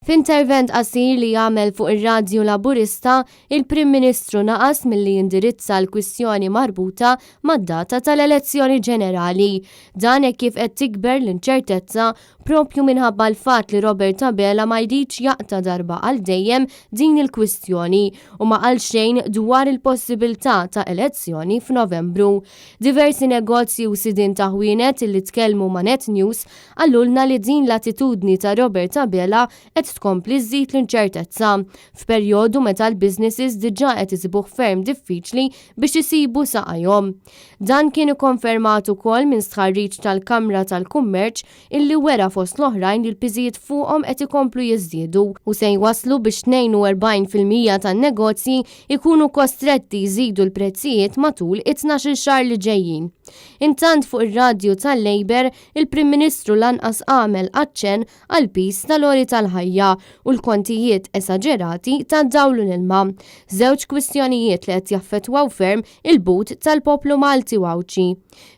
F'intervent qasir li għamel fuq ir-radju Laburista, il-Prim Ministru naqas milli jindirizza l-kwistjoni marbuta mad-data tal-elezzjoni ġenerali. Dan hekk kif qed tikber l-inċertezza proprju minħabba l-fatt li Robert Abela ma jridx jaqta' darba għal dejjem din il-kwistjoni u ma qal xejn dwar il-possibilità ta' elezzjoni f'Novembru. Diversi negozji u sidien ta' ħwienet li tkellmu ma' Net News Qalulna li din l-attitudni ta' Robert Abela qed tkompli żżid l-inċertezza, f'perjodu meta l-businesses diġà qed isibuh ferm diffiċli biex isibu saqajhom. Dan kien ikkonfermat ukoll minn stħarriġ tal-Kamra tal-Kummerċ illi wera fost l-oħrajn li l-piżijiet fuqhom qed ikomplu jiżdiedu u se jwasslu biex 42% tan-negozji jkunu kostretti jżidu l-prezzijiet matul it-tnax-il xahar li ġejjin. Intant fuq ir-radju tal-Labour, Il-Prim Ministru lanqas għamel aċċenn għall-piż tal-għoli tal-ħajja u l-kontijiet esaġerati tad-dawl u l-ilma, żewġ kwistjonijiet li qed jaffettwaw ferm il-but tal-poplu Malti u Għawdxi.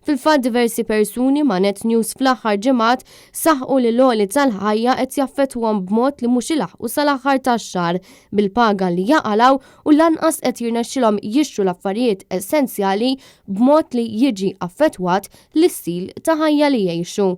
Fil-fatt diversi persuni ma' Net News fl-aħħar ġimgħat saħqu li l-għoli tal-ħajja qed jaffettwahom b'mod li mhux ilaħħqu sal-aħħar tax-xahar bil-paga li jaqalgħu u lanqas qed jirnexxilhom jixtru l-affarijiet essenzjali b'mod li jiġi affettwat l-istil ta' ħajja li jgħixu.